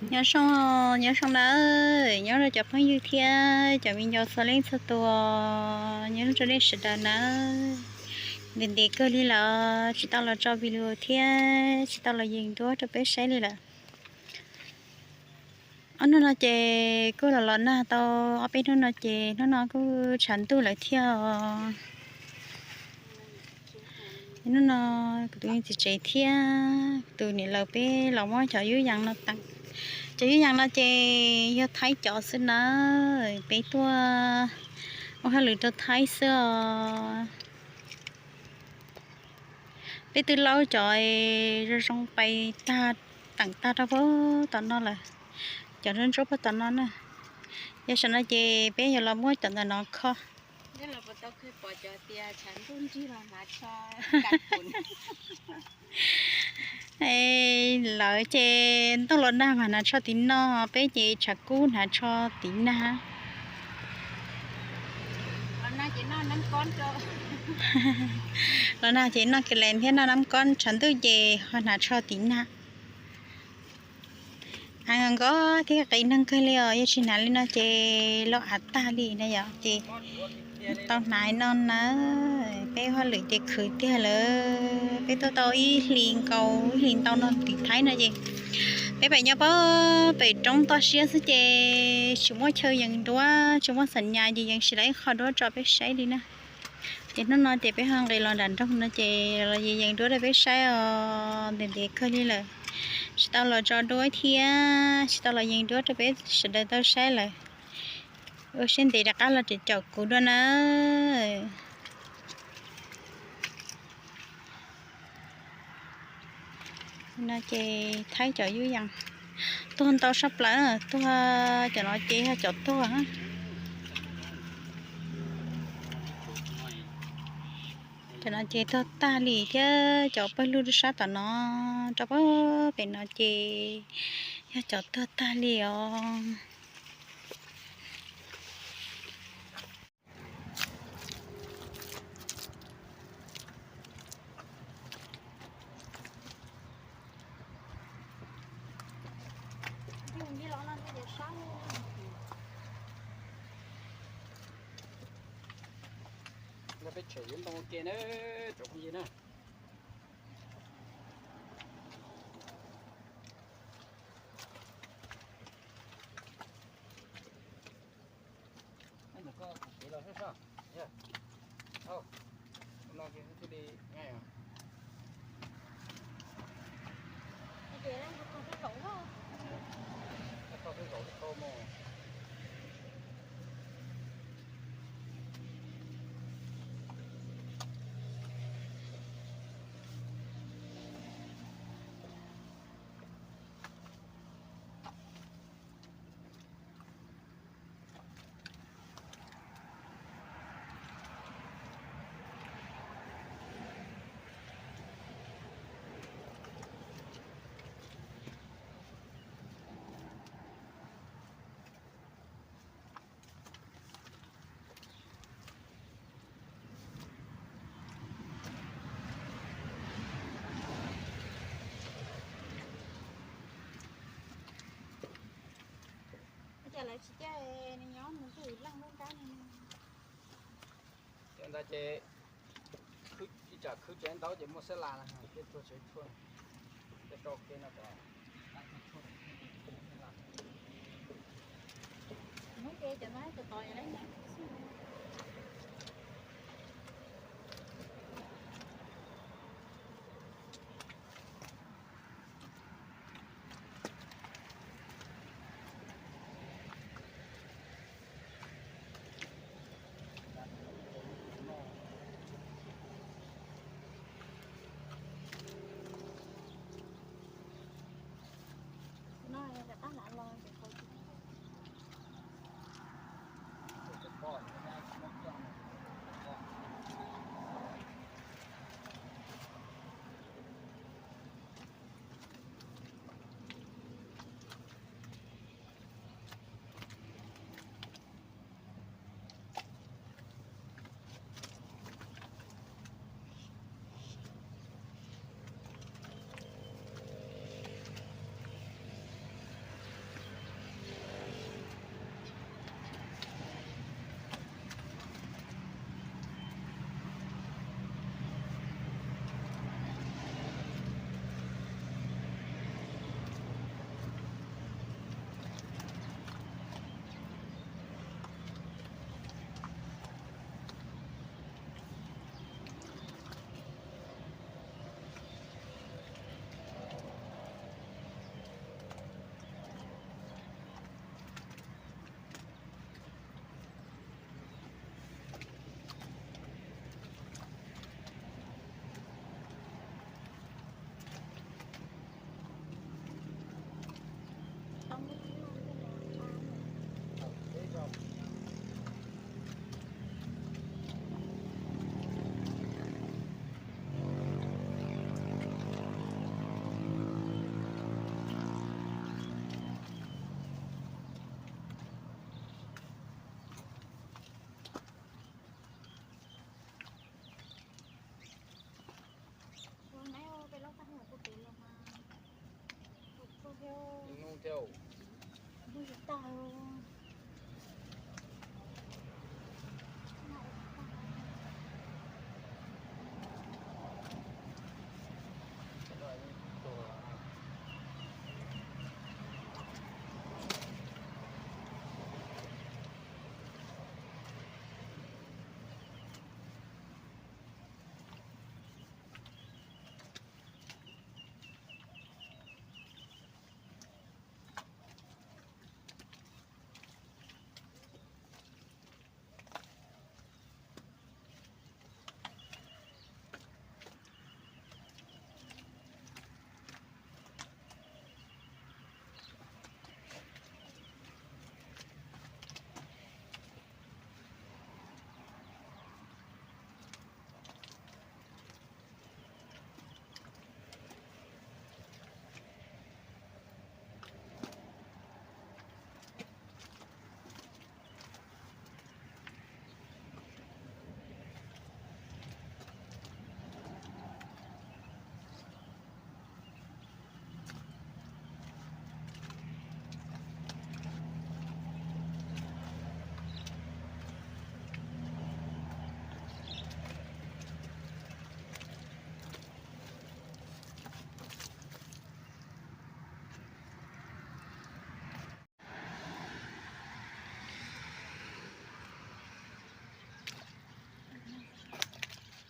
Nyob zoo, nyob zoo nawb, nyob rau cov phooj ywg thiab cov viv ncaus txhua leej txhua tus, nyob zoo rau nej sawv daws nawb. Ntev ntev kawg li lawm tsis tau los tso video thiab tsis tau los yees duab rau peb saib li lawm. Ob hnub no ces kuj los los nag tau ob peb hnub no ces hnub no kuj tshav ntuj lawm thiab os. Hnub no kuv tus txiv tsev thiab tus niam laus peb los muab cov yub yees no teem. Cov yub yees no ces yog Thaib cov xwb na, peb tuaj ua hauj lwm rau Thaib xwb os. Peb twb laub cov zoo zoo pais tag, teem tag rau puag tom no lawm, cov ntsuab ntsuab puag tom no na. Yog saum no ces peb yuav los muab cov ntawm no kho. Lawv ces ntuj los nag mas hnav tsho tim no, peb ces tshav kub hnav tsho tim nag. Los nag ces noj kelen thiab noj nab kob, tshav ntuj ces ho hnav tsho tim nag. Av nkos thiab qis neeg kawg li os, yog tsis hnav li no ces loj av tag li na yom, ces tau hnav no na. Peb hauj lwm ces khwv tiag lawm, peb tuaj tau ib hlis nkaus ib hlis ntau no tim Thaib no ces peb pem nyob pem roob toj siab xwb ces tsis muaj chaw yees duab, tsis muaj xam nyas ces yees tsis tau ib qho duab tso peb saib li na. Ces hnub no ces peb ho nqis los nram nroog no ces los yees yees duab rau peb saib os, ntev ntev kawg li lawm. Tsis tau los tso duab thiab tsis tau los yees duab rau peb sawv daws tau saib lawm. Ua siab ntev rov qab los caum kuv dua na. No ces Thaib cov yub yees tuag ntau sab plaws, tuag cov no ces yog cov tuag. Cov no ces tuag tag li thiab cov pawg lug rau sab tom no, rau pem no ces yog cov tuag tag li os. Peb tshem yuav ntoo ua ke na, tsoom phooj ywg na. Ntawm koj kev los sab sab, yog, no ces thiaj li ngai os. Koj twb zaum tau mog. Cas lawv tsis coj nws nyob mus twj ywm leej lub nrab no. Cov ntawd ces ib tsam khwb tsev ntaub ces muaj xab las thiab, tuag tsev tshuaj, tej rau kev no kom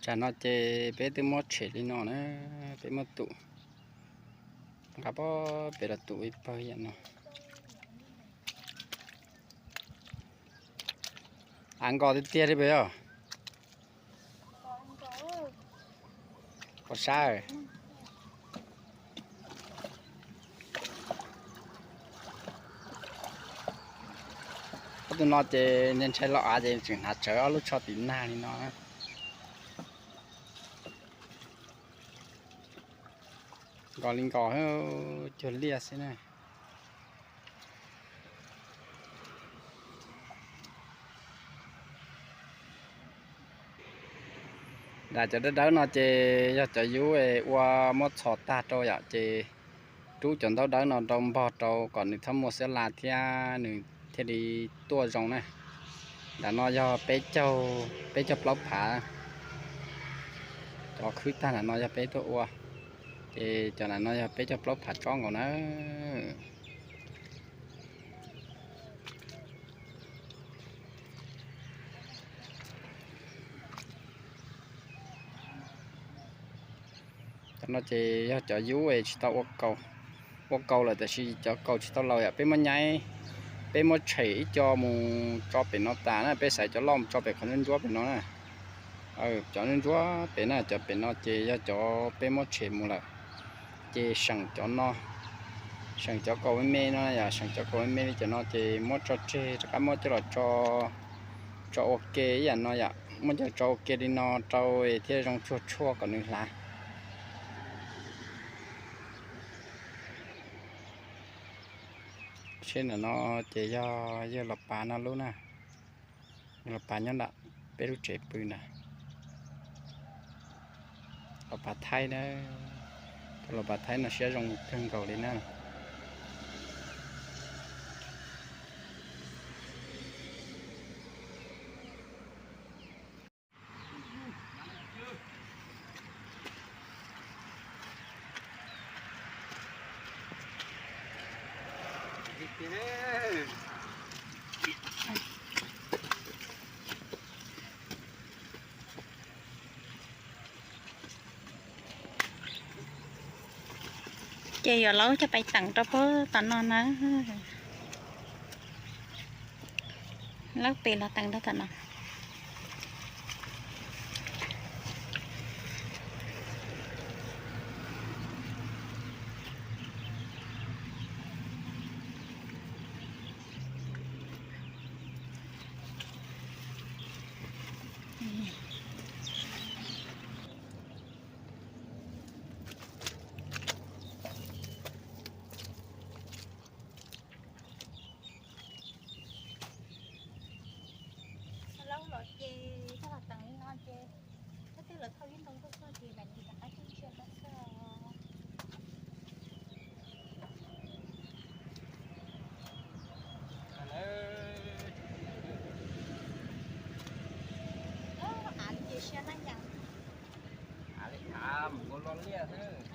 Tsam no ces peb twb muab tshem li no na, peb muab tum nqa pem los tum ib pawg yam no. Av nkos tiag tiag li puas yog? Pom sab. Ob tug no ces ntshai ntshai los av ces tseem hnav tsawv ob lub tsho tim nag li no. Nkos li nkos, cuag liaj xwb na. Nram cov dawb dawb no ces yog cov yub ua muab txhos tag rau yom, ces rub cov ntaub dawb no rau npog rau kom nws txhob muaj xiab la thiab nws thiaj li tuaj zoo na. Nram no yog peb caug, peb caug plaub phav, cov khwb tag nram no yog peb tuaj ua, ces cov nram no yog peb caug plaub phav tsob nkaus na. Cov no ces yog cov yub es tsis tau ua kaus, ua kaus lawm tab sis cov kaus tsis tau laus yom, peb muab nyaib, peb muab tshem ib co mus tso pem no tas na, peb xaiv cov loj mus tso pem qhov ntsuab ntsuab pem no na. Cov ntsuab ntsuab pem na, cov pem no ces yog cov peb muab tshem mus lawm, ces seem cov no, seem cov kaus me me no yom, seem cov kaus me me li cov no ces muab tso tseg rov qab muab coj los tso, tso ua ke ib yam no yom, muab coj tso ua ke li no rau thiaj zoo tsuag tshuaj kom nws hlav. Seb ntawm no ces yog yawg Los Pav no lub na, yawg Los Pav nyob nram peb lub tsev pw na. Los Pav Thaib na, tus Los Pav Thaib no siab zoo kawg nkaus li na. Ces yuav laub coj pais teem rau puag tom no na. Laub pem los teem rau tom no. Laub los ces txog los teem li no ces, leej twg lawv thauj ib ntoo tuaj txog ces mam li rov qab coj ntsia rau xwb os. Liaj xwb.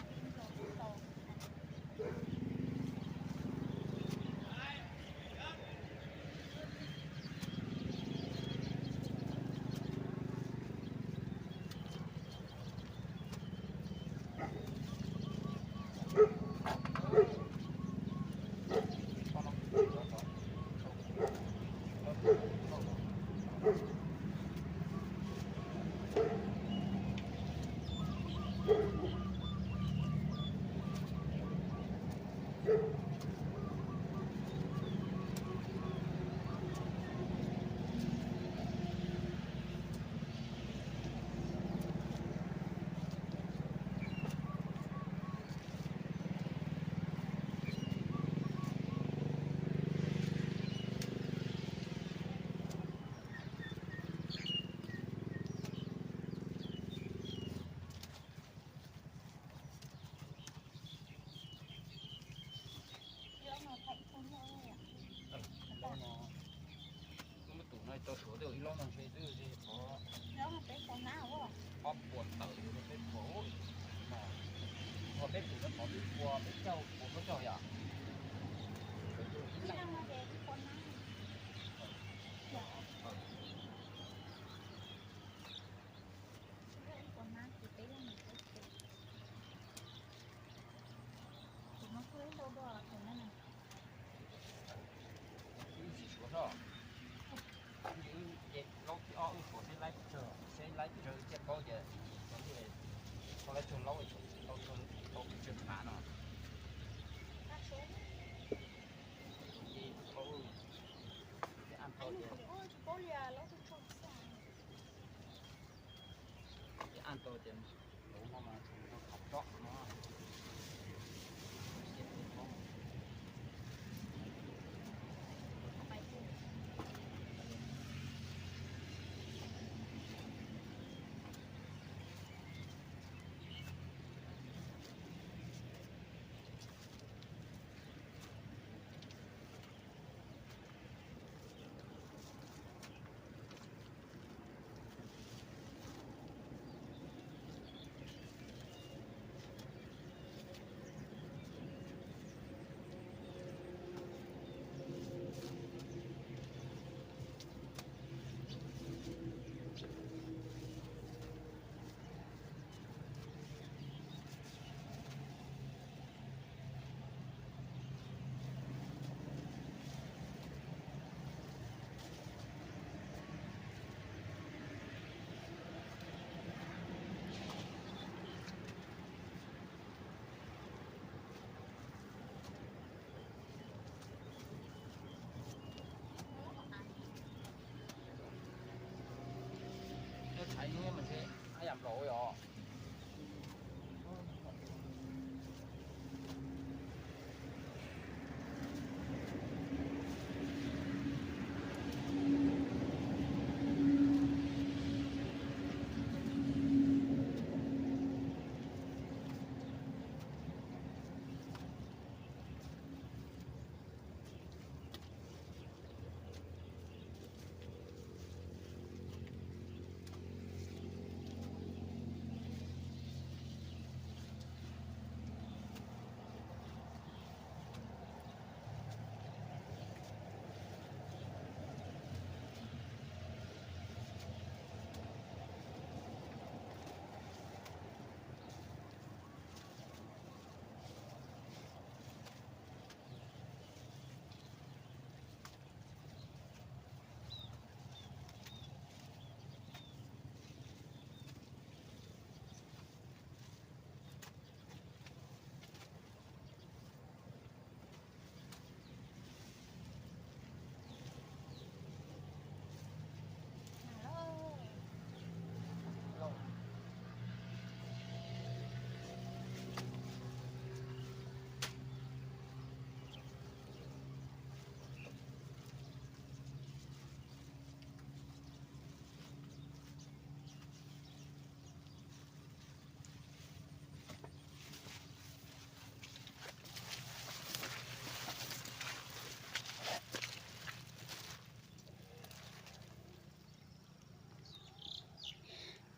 Lub no, lub muab tus no tau suav twb ib lub no ntshe twb qhov ob puas tawm yus rau peb puas, no, peb tus rau qhov peb puas peb caug puas plaub caug yom. Wb tsis suav soj, ces laub thib ob wb suav seb laib pes tsawg, seb laib pes tsawg thiaj paub tias, tau laib tsawg laub tau pes tsawg phav no. Ces paub, ces an tau tias, ces an tau tias, tus no mas tus no qhov tsob no.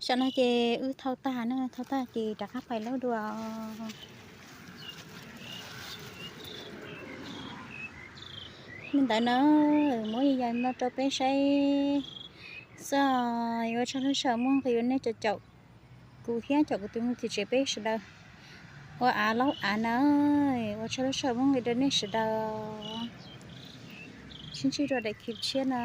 Tam no ces wb thau tag na, thau tag ces rov qab pais laub dua. Li ntawd na, muab yog no rau peb saib xwb. Yuav ua tsaug lub sij hawm muaj nqis rau nej caum kuv thiab caum kuv tus me txiv tsev peb sawv daws ua av laub av na. Ua tsaug lub sij hawm muaj nqis rau nej sawv daws. Sib ntsib dua daim clip tshiab na.